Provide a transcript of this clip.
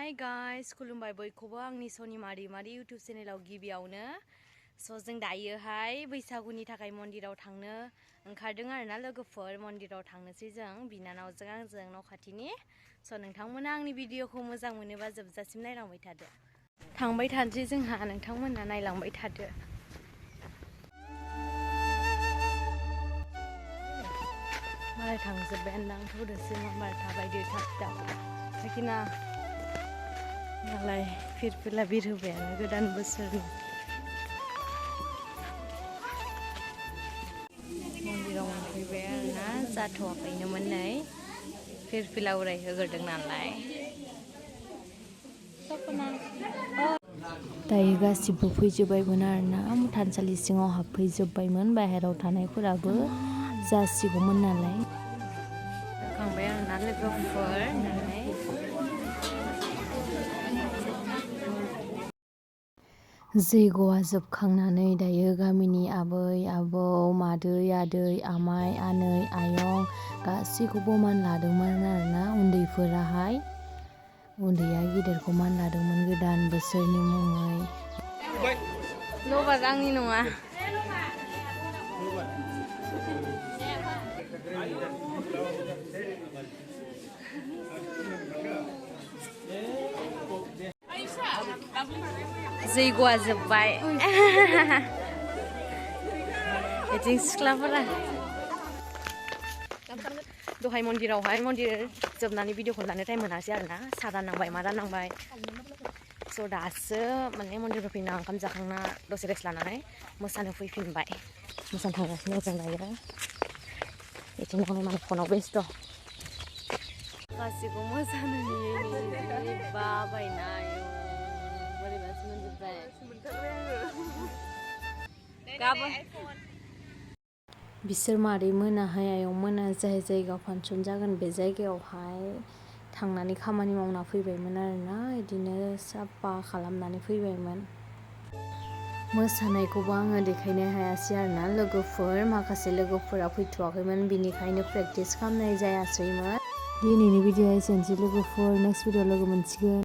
Hi guys, खुलुमबाय बयखौबो आंनि सनिमा दैमारी YouTube चेनेलाव गिबियावनो जों दायोहाय बैसागुनि थाखाय मन्दिराव थांनो ओंखारदों आरोना लोगोफोर मन्दिराव थांनोसै जों बिनानावजों आंजों न' खाथिनि नोंथांमोना आंनि भिडिअखौ मोजां मोनोबा जोबजासिम नायलांबाय थादो थांबाय थानोसै जोंहा नोंथांमोना नायलांबाय थादो मालाय थांजोब्बायानो आं थौदोसो माबार थाबायदो थाब थाखिना मालाय फिरफिला बिरहोबायानो गोदान बोसोरनि मन्दिराव मोनफैबाय आरोना जाथ'वाखैनोमोन नै फिरफिला उरायहोग्रोदों नालाय दायो गासिबो फैजोब्बायमोन आरोना थानसालि सिङाव हाबफैजोब्बायमोन बाहेरायाव थानायफोराबो जासिगौमोन नालाय थांबाय आरोना लोगोफोर नालाय जैग'आ जोबखांनानै दायो गामिनि आबै आबौ मादै आदै आमाइ आनै आयं गासैखौबो मान लादोंमोन आरोना उन्दैफोराहाय उन्दैया गिदिरखौ मान लादोंमोन गोदान बोसोरनि मुङै लबार आंनि नङा जैग'आ जोब्बाय बिथिं सिख्लाफोरा दहाय मन्दिरावहाय मन्दिर जोबनानै भिडिअखौ लानो टाइम मोनासै आरोना साहा राननांबाय मा राननांबाय दासो माने मन्दिरनिफ्राय फैना ओंखाम जाखांना दसे रेस्ट लानानै मोसानो फैफिनबाय मोसानो थांगासिनो जों दायो बिथिं हनै माने फनाव बेस्थ' गासिबो मोसानो नेयै बाबायना बोरैबासो मोनजोब्बाय गाबोन बिसोर मादै मोनाहाय आयं मोना जाय जायगायाव फांसन जागोन बे जायगायावहाय थांनानै खामानि मावना फैबायमोन आरोना बिदिनो साफा खालामनानै फैबायमोन मोसानायखौबो आङो देखायनो हायासै आरोना लोगोफोर माखासे लोगोफोरा फैथ'वाखैमोन बिनिखायनो प्रेक्टिस खालामनाय जायासैमोन दिनैनि भिडिअ'आ एसेनोसै लोगोफोर नेक्स्ट भिडिअ लोगो मोनसिगोन